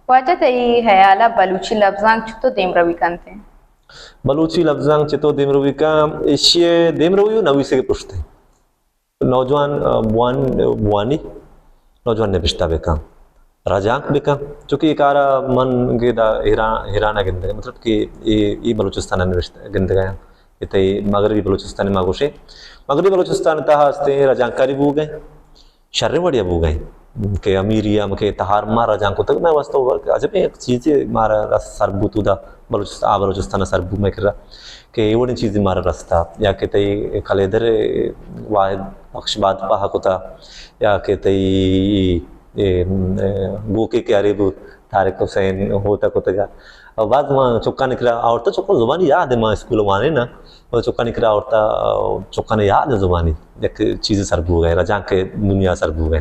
واجہ، تئی ہیال ءَ بلوچی لبزانک چتو دیمروی کنت؟ بلوچی لبزانک چتو دیمروی کن؟ ایشی ءِ دیمروی و نویسگ پشت ءَ نوجوان، آ، بوان-، بوانی نوجوان نبشتہ بکن، رجانک بکن، چونکہ اے کار ءَ من گیدا ایران، ایران ءَ گندگ، مطلب کہ اے، اے بلوچستان ءَ نبشتہ گندگ ءَ آں۔ کہ تئی مغربی بلوچستان ءَ ما گوشیں، مغربی بلوچستان ءِ تہا ہستیں رجانکاری بوگ ءَ شریں وڑے ءَ بوگ ءَ کہ امیری ءَ ہم کہ تہار ما رجانک کتگ، مئے واستہ عجبیں یک چیزے مارا رس سر بوت، اودا بلوچستان، آ بلوچستان ءَ سر بوت مئے کرا کہ اے وڑیں چیزے مارا رستا، یا کہ تئی کلیدر واحد بخش بادپاہ کتا، یا کہ تئی اے، اے، گوکے کہ ارے بو طارق حسین ہوتا کتگا۔ اور بعض ما چکانی کرا آورتا، چکاں زبانی یاد ہے، ما اسکول وانے نا، اور چکانی کرا آورتا، چکانی یاد ہے زبانی، یک چیز سر بوگ ءَ، رجانک دنیا سر بوگ ءَ۔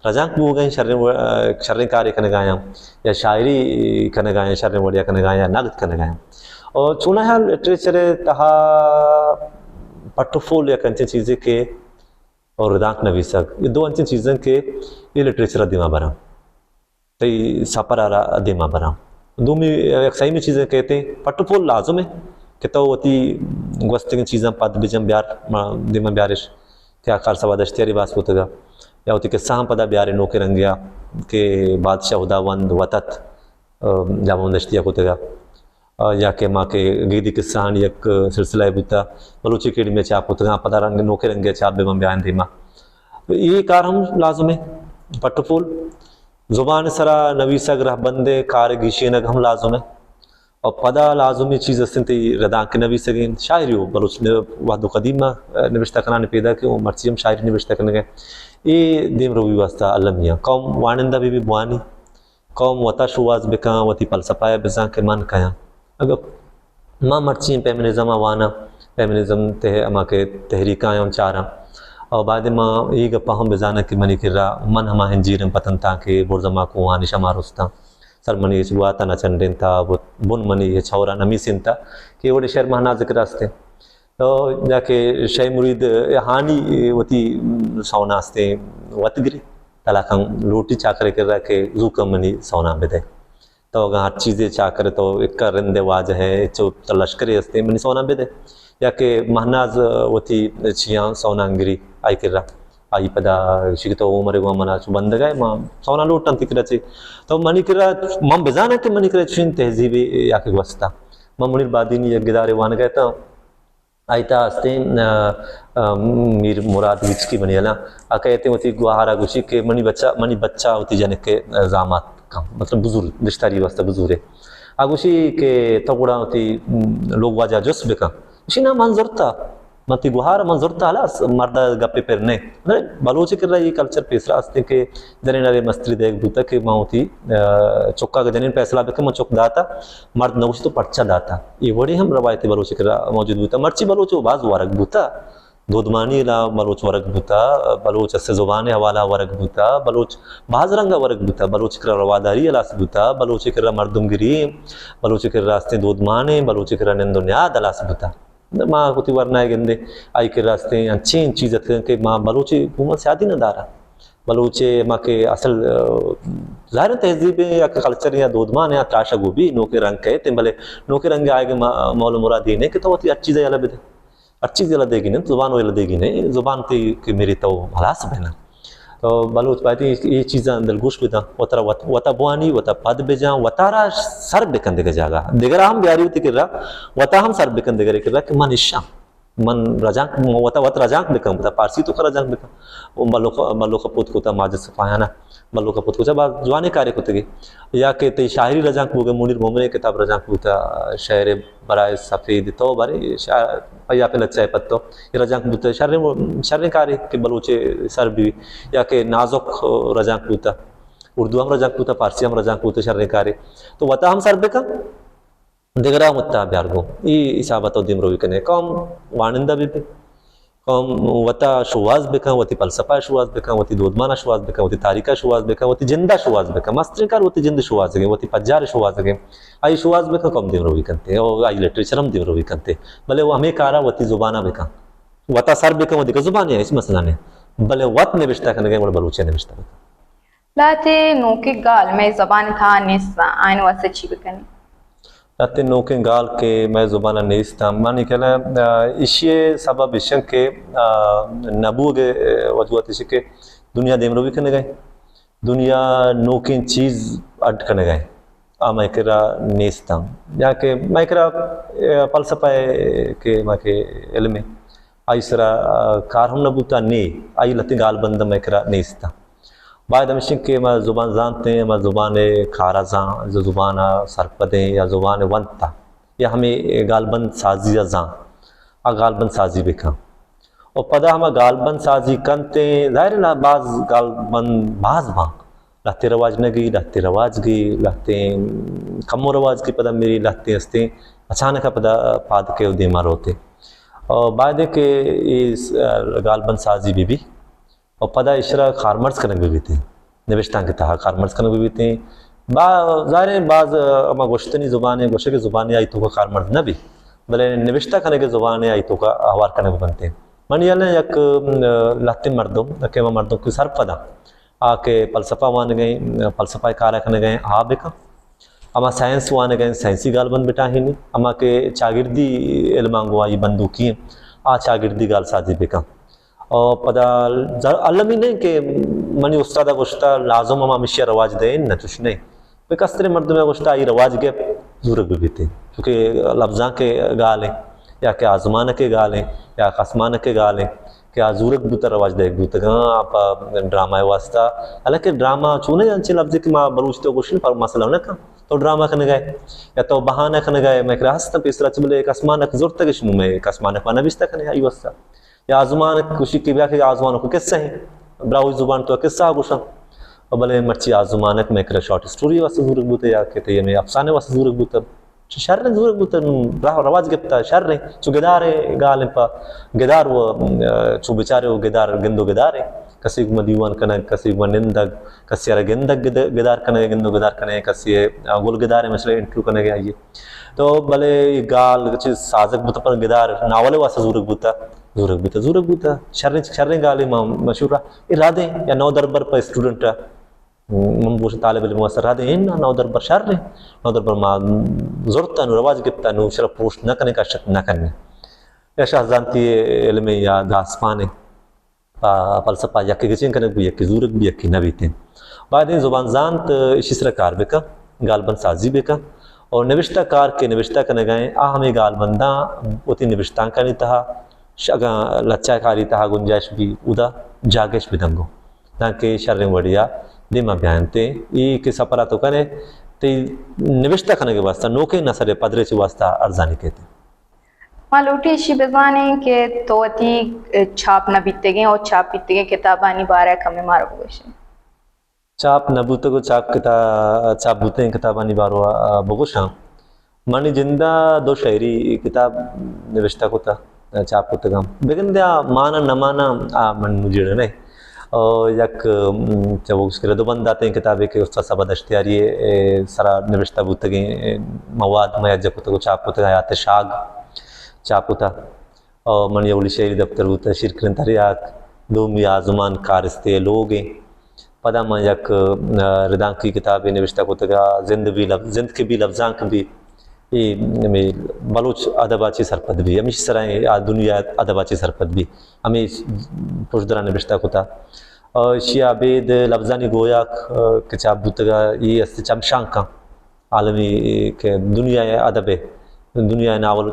رجانک بوگ ءَ شریں و-، شریں کارے کنگایاں، یا شاعری کنگایاں، شریں وڑیا کنگایاں، نقد کنگایاں۔ اور چوناہا لٹریچر ءِ تہا پٹ و پول یک انچیں چیزے کہ اور ردانک نویسگ، اے دو انچیں چیزاں کہ اے لٹریچر ءَ دیما براں، تئی سپر ءَ را دیما براں۔ دومی یک سیمی چیزے کہتے، پٹ و پول لازم ہے کہ تو وتی گوستگیں چیزاں پد بجن بیار، ما-، دیما بیارش۔ تیا کار سوا دشتیاری باز کتگا، یا وتی قصہ ہم پدا بیارے نوکیں رنگیا کہ بادشاہ ہداوند وتت، آ، جامون دشتیا کتگا۔ آ، یا کہ ما کہ گیدی قصہانی یک سلسلہ بوتا، بلوچی اکیڈمی ءَ چاپ کتگاں، پدا رنگ، نوکیں رنگے چاپ بہ بن بیاین دیما۔ تو اے کار ہم لازم ہے، پٹ و پول، زبان سرا نویسگ، رہبندے کار گیشینگ ہم لازم ہے۔ اور پدا لازمی چیز استیں تئی ردانک نویسگیں، شاعری و بلوچ ن-، وہد و قدیم ءَ نوشتہ کنان پیدا کہ وہ مرچی ہم شاعری نوشتہ کنگ ءَ۔ اے دیم روی واسطہ المی آں۔ قوم وانندہ بہ بی بوانی، قوم وتا شوہاز بکن، وتی فلسفہ ءَ بزان کہ من کیاں۔ اگہ ما مرچی فیمنزم ءَ واناں، فیمنزم تہ ہما کہ تحریکاں ہم چاراں، اور بعد ما اے گپا ہم بزاناں کہ منی کرا من ہما ہنجیریں پتن تاں کہ برز ما کوہانی شما رستاں، سر منی ہچ گواتا نہ چنڈینتا، بن منی ہچ ہورا نہ میسینتا، کہ وڑے شعر مہناز کرا استیں۔ تو یا کہ شے مرید ہانی وتی سونا استیں وت گری، طلاقاں لوٹی چاکرے کرا کہ زوکاں منی سونا بدے۔ تو اگاں ہر چیزے چاکر تو اکا رند واجہ ہے، چو تو لشکرے استیں منی سونا بدے۔ یا کہ مہناز وتی چیاں سونا گری آئی کرا۔ آئی پدا شی کہ تو عمر گو منا چو بندگا ہے، ما سونا لوٹاں تی کرا چی۔ تو منی کرا، من بزاناں کہ منی کرا چین تہذیبی یا کہ گوستا۔ من منیر بادینی یک گدارے وانگا تا، آئی تا استیں، آ، آ، میر مراد گچکی منی الاں، آ کہتے وتی گوہارا گوشی کہ منی بچہ، منی بچہ وتی جنک کے، آ، زامات کن، مطلب بزور، دشتاری واسطہ بزورے۔ آ گوشی کہ تو گڑا وتی، م، لوگ واجہ جست بکن۔ گوشی نا من زرتا، من تی گوہار من زرتا، ہلاس، مرد گپے پر نے۔ بلوچ کرا یہ کلچر پیسرا استیں کہ جنین ارے مستری دیگ بوتا کہ ما وتی، آ، چکا کہ جنین فیصلہ بکن، من چک داتا، مرد نہ گوشی تو پرچا داتا۔ اے وڑی ہم روایت بلوچ کرا موجود بوتا۔ مرچی بلوچ و باز ورگ بوتا۔ دودمانی لا بلوچ ورگ بوتا، بلوچ اس زبان حوالہ ورگ بوتا، بلوچ باز رنگ ورگ بوتا، بلوچ کرا رواداری ہلاس بوتا، بلوچ کرا مردمگری، بلوچ کرا راستیں دودمانے، بلوچ کرا نند و نیاد ہلاس بوتا۔ ما وتی ورنا گندے، آئی کرا استیں انچیں چیز اتکن کہ ما بلوچ حکومت سیادی نہ دارا۔ بلوچ ما کہ اصل، آ، ظاہر ہے تہذیب یا کہ کلچر یا دودمان یا تراشا گو بھی نوکے رنگ کہتے ہیں، بلے نوکے رنگ آئے کہ ما-، مول مراد یہ نہیں کہ تو وتی ہر چیز یلا بدے۔ ہر چیز یلا دیگی نہیں، زبان و یلا دیگی نہیں، زبان تی کہ میری تو ہلاس بنا۔ تو بلوچ باید اے، اے چیزاں دلگوش بداں، وترا وت-، وتا بوانی، وتا پد بجاں، وتارا سر بکن دگہ جاگہ۔ دگرا ہم بیاری وتی کرا، وتا ہم سر بکن دگرے کرا کہ من اشاں۔ من رجانک، وتا وت رجانک بکن، وتا پارسی تو کا رجانک بکن۔ و بلوخ، بلوخ پوت کوتا ماجد صفایانہ، بلوخ پوت کوتا باز جوانے کارے کتگی۔ یا کہ تئی شاعری رجانک بوگے، منیر مومن کتاب رجانک بوتا، شعر برائے سفید تو بارے شا-، پیا پہ لچہ پتو۔ یہ رجانک بوتا شریں، شریں کارے کہ بلوچ سر بھی، یا کہ نازک رجانک بوتا، اردو ہم رجانک بوتا، فارسی ہم رجانک بوتا، شریں کارے۔ تو وتا ہم سر بکن، دگرا وتا بیار گوں۔ ای حساب تو دیمروی کنے۔ قوم وانندہ بہ بی۔ قوم وتا شوہاز بکن، وتی فلسفہ شوہاز بکن، وتی دودمانا شوہاز بکن، وتی تاریخا شوہاز بکن، وتی جندا شوہاز بکن۔ مسترین کار وتی جند شوہاز گے، وتی پجار شوہاز گے۔ آئی شوہاز بکن، قوم دیمروی کنتے، او آئی لٹریچر ہم دیمروی کنتے۔ بلے وہ ہمیں کارا وتی زبانا بکن۔ وتا سر بکن، وتی زبانے، اس مسئلہ نے۔ بلے وت نوشتہ کنگے، گڑا بلوچی نوشتہ بکن۔ لہتے نوکیں گال مئے زبان ءِ تہا نیست اَنت، آیانی واسطہ چی بکنیں؟ لہتے نوکیں گال کہ مئے زبان ءَ نیست اَنت، منی خیال ءَ، آ، ایشی ءِ سبب ایش اِنت کہ، آ، نہ بوگ ءِ وجوہات ایش اِنت کہ دنیا دیمروی کنگ ءَ اِنت، دنیا نوکیں چیز اڈ کنگ ءَ اِنت، آ مئے کرا نیست اَنت۔ یا کہ مئے کرا، آ، فلسفہ ءِ کہ ما کہ علم ءِ آئی سرا، آ، کار ہم نہ بوتا، نی آئی لہتیں گالبند مئے کرا نیست اَنت۔ باید ہمیش اِنت کہ ما زبان زانت ایں، ما زبان ءِ کار ءَ زان، زبان ءَ سرپد ایں یا زبان ءِ ونت اَنت یا ہمے گالبند سازی ءَ زان، آ گالبند سازی بکن۔ و پدا ہما گالبند سازی کنت ایں، ظاہر اِنت باز گالبند باز باں، لہتے رواج نہ گی، لہتے رواج گی، لہتے کمو رواج گی، پدا میری لہتے ہستیں اچانک ءَ پدا پاد کے و دیما روتے۔ و باید اِنت کہ اے س-، گالبند سازی بہ بی و پدا ایشرا کارمرز کنگ بہ بیت، نبشتانک ءِ تہا کارمرز کنگ بہ بیت۔ با-، ظاہر اِنت باز ہما گوشتنی زبان ءِ، گوشگ ءِ زبان ءِ آئی توکا کارمرز نہ بی، بلے نبشتہ کنگ ءِ زبان ءِ آئی توکا ہوار کنگ بہ بنت۔ منی ہیال ءَ یک، م، لہتیں مردم، کہ ہما مردم کہ سرپد اَنت، آ کہ فلسفہ وانگ ءَ ایں، فلسفہ ءِ کار ءَ کنگ ءَ ایں، آ بکن۔ ہما سائنس وانگ ءَ ایں، سائنسی گالبند بٹاہینی۔ ہما کہ چاگردی علماں گوں آئی بندوکی ایں، آ چاگردی گال سازی بکن۔ و پدا ز-، المی نہ اِنت کہ منی استاد ءَ گوشتا لازم ہما ہمیشی ءَ رواج دئے، نہ، چوش نہ اِنت۔ بہ کستریں مردمے ءَ گوشتا آئی رواج گپت، زورگ بہ بیت۔ چونکہ لبزانک ءِ گال ایں یا کہ آزمانک ءِ گال ایں یا کسمانک ءِ گال ایں کہ آ زورگ بوتگ، رواج دئیگ بوتگ اَنت، آ پہ ڈرامہ ءِ واسطہ۔ حالانکہ ڈرامہ چونیں انچیں لبزے کہ ما بلوچ تو گوشیں، پر مسئلہ نہ کن۔ تو ڈرامہ کنگ ءَ ئے یا تو بہانہ کنگ ءَ ئے، مئے کرا ہست اَنت پیسرا چہ، بلے کسمانک زرتگ اِش، نوں مئے کسمانک ما نبشتہ کنیں آئی واسطہ۔ یا آزمانک گوشی کہ بیا کہ آزمانک ءِ قصہ ایں، براہوئی زبان ءِ تو قصہ گوشاں۔ و بلے مرچی آزمانک مئے کرا شارٹ اسٹوری ءِ واسطہ زورگ بوتگ یا کہ تئی ہمے افسانے ءِ واسطہ زورگ بوتگ۔ چہ شر اِنت زورگ بوتگ، نوں راہ رواج گپتا شر اِنت۔ چو گدار ءِ گال اِنت، پہ گدار و، آ، چو بچارے و گدار گند و گدار اِنت۔ کسے گوں دیوان کنگ، کسے گوں نندگ، کسے ءَ را گندگ گد-، گدار کنگ، گند و گدار کنگ، کسے ءَ، آ، گل گدار ءِ مسئلہ انٹرویو کنگ ءَ آئی ءَ۔ تو بلے اے گال چیز سازگ بوتگ، پر گدار ناول ءِ واسطہ زورگ بوتگ، زورگ بوتگ، زورگ بوتگ۔ شریں، شریں گالے ما مشہور اے رادیں یا نودربر پہ اسٹوڈنٹ ءَ۔ من گوشاں طالب علم واسطہ رادیں ایں، نودربر شریں۔ نودربر ما زرتا، نوں رواج گپتا، نوں ایشرا پروشت نہ کنیں، کشت نہ کنیں۔ یا شاہ زانتی علم یا داسمان پہ فلسفہ یکے گچین کنگ بی، یکے زورگ بی، یکے نہ بیتیں۔ باید ایں زبان زانت ایشی سرا کار بکن، گالبند سازی بکن۔ اور نبشتہ کار کہ نبشتہ کنگ ءَ ایں، آ ہمے گالبنداں وتی نبشتانکانی تہا ش-، اگاں لچہ کاری تہا گنجائش بی، اودا جاگہش بدنگو، تانکہ شریں وڑیا دیما بیاینت۔ اے کہ سفرا تو کنے، تئی نبشتہ کنگ ءِ واسطہ، نوکیں نثر ءِ پدریچ ءِ واسطہ ارزانی کیت۔ ما لوٹیں ایشی بزانیں کہ تو وتی چاپ نہ بیتگیں اور چاپ بیتگیں کتابانی بارہ ءَ کمے مارا بگوشے۔ چاپ نہ بوتگ و چاپ کتا-، چاپ بوتگیں کتابانی باروا بگوشاں۔ منی جندا دو شعری کتاب نبشتہ کتا، چاپ کتگاں۔ بگندے آ مانا نہ مانا، آ من نوں جیڑہ نہ۔ او یک، م، چہ بگوش کہ رد و بنداتیں کتابے کہ استاد صاحب دشتیاری ءِ سرا نبشتہ بوتگیں مواد ما یکجا کتگ و چاپ کتگ، حیات شاگ چاپ کتا۔ او منی اولی شعری دپتر بوتہ شیرکنیں تریاک، دومی آزمان کارستے لوگیں۔ پدا من یک، آ، ردانکی کتابے نبشتہ کتگا، زند بی لب-، زند کہ بی لبزانک بی۔ اے ہمے بلوچ ادبا چی سرپد بی، ہمیشی سرا اے آ دنیا ادبا چی سرپد بی، ہمے پشدرا نبشتہ کتا۔ او ایشیا ابید لبزانی گویاک، آ، کہ چاپ بوتگا، اے است چمشانکاں۔ عالمی کہ دنیا ءِ ادب ءِ، دنیا ءِ ناول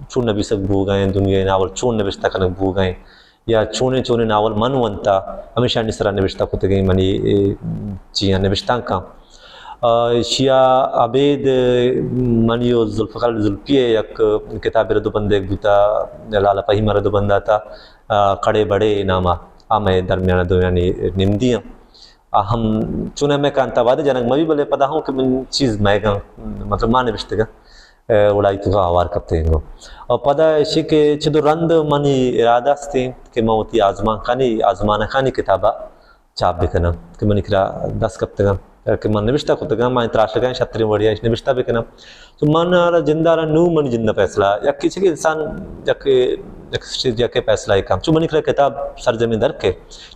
چون نبیسگ بوگ ءَ ایں، دنیا ءِ ناول چون نبشتہ کنگ بوگ ءَ ایں، یا چونیں چونیں ناول من ونتا، ہمیشانی سرا نبشتہ کتگیں منی، اے، چیاں نبشتانکاں۔ آ، ایشیا ابید منی و ذوالفقار علی ذوالفی ءِ یک کتابے رد و بندیگ بوتا، لالا فہیم ءَ رد و بند داتا، آ، کڑے بڑے ناما، آ مئے درمیان ءَ دویانی نمدی ایں۔ آ ہم چونیں مئے کانت آباد جنگ مبی، بلے پدا ہم کہ من چیز مئیگاں، مطلب ما نبشتگاں، اے، وڑائی تو ہوار کپتگیں گو۔ اور پدا ایشی کہ چدو رند منی ارادہ استیں کہ من وتی آزمانکانی، آزمانکانی کتابا چاپ بکناں کہ منی کرا دست کپتگاں۔ کہ من نبشتہ کتگاں، من تراشگاں شتریں وڑیا اش نبشتہ بکناں۔ تو من آرا جند آرا نوں منی جند فیصلہ، یکے چہ کہ انسان یک، یک چیز یک فیصلہ کم۔ چو منی کرا کتاب سرجمیں در کے،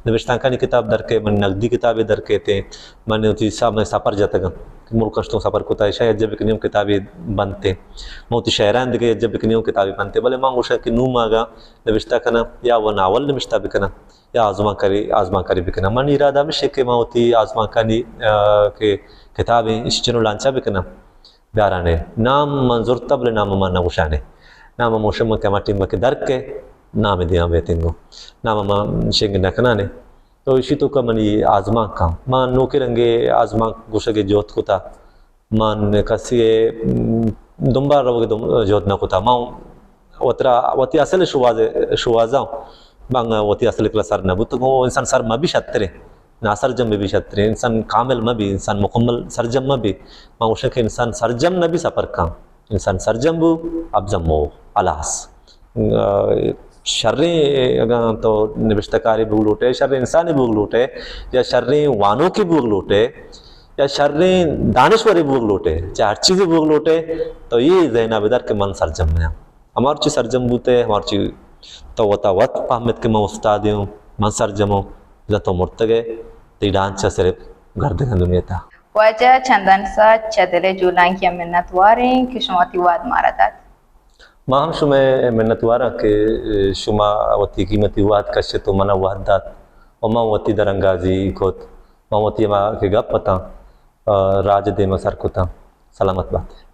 نبشتانکانی کتاب در کے، من نقدی کتابے در کے تے، من وتی سا-، من سفر جتگاں۔ ملک اشتوں سفر کتا، ایشاں یکجا بکنی ہوں کتابے بنتے۔ من وتی شعران دگہ یکجا بکنی ہوں کتابے بنتے۔ بلے من گوشاں کہ نوں ماگا نبشتہ کناں یا وہ ناول نبشتہ بکناں۔ یا آزمانکاری، آزمانکاری بکناں۔ من ارادہ ہمیش کہ من وتی آزمانکانی، آ، کہ کتابیں اش چنو لانچا بکناں، بیارانے۔ نام من زرتا بلے نام من نگوشانے۔ نام من موشم کہ ہما ٹیم کہ در کے نام دیاں بیتنگو۔ نام من شنگ نکنانے۔ تو اشی توکا منی آزمانکاں۔ من نوکیں رنگے آزمانک گوشگے جہد کتا۔ من کسی ء، م، دنبال روگ ء دم-، جہد نہ کتا۔ من وترا وتی اصل شواز، شوازاں، من وتی اصل کلا سر نہ بوتگوں۔ انسان سر مہ بی شتریں، ناسرجم بہ بی شتریں، انسان کامل مہ بی، انسان مکمل سرجم مہ بی۔ من گوشاں کہ انسان سرجم نہ بی سفر کن، انسان سرجم بو، ابزم مو، الاس۔ ا، شریں اگاں تو نبشتہ کارے بوگ لوٹے، شریں انسانے بوگ لوٹے، یا شریں وانوکے بوگ لوٹے، یا شریں دانشورے بوگ لوٹے، چہ ہر چیزے بوگ لوٹے، تو یہ ذہنا بدار کہ من سرجم نیاں۔ ہمارچی سرجم بوتے، ہمارچی تو وتا وت پہمت کہ من استادے ہوں، من سرجم ہوں، بزاں تو مرتگے، تئی ڈانچا صرف گردگاں دنیا تا۔ واجہ چندن ساچ، چہ دل ء جولانکی ء منت واریں کہ شما وتی وہد مارا دات۔ ما ہم شمئے منت واراں کہ شما وتی قیمتی وہد کشت و منا وہد دات و من وتی درانگازی کت، من وتی ہما کہ گپ اتاں، آ، راج دیما سر کتاں۔ سلامت بات۔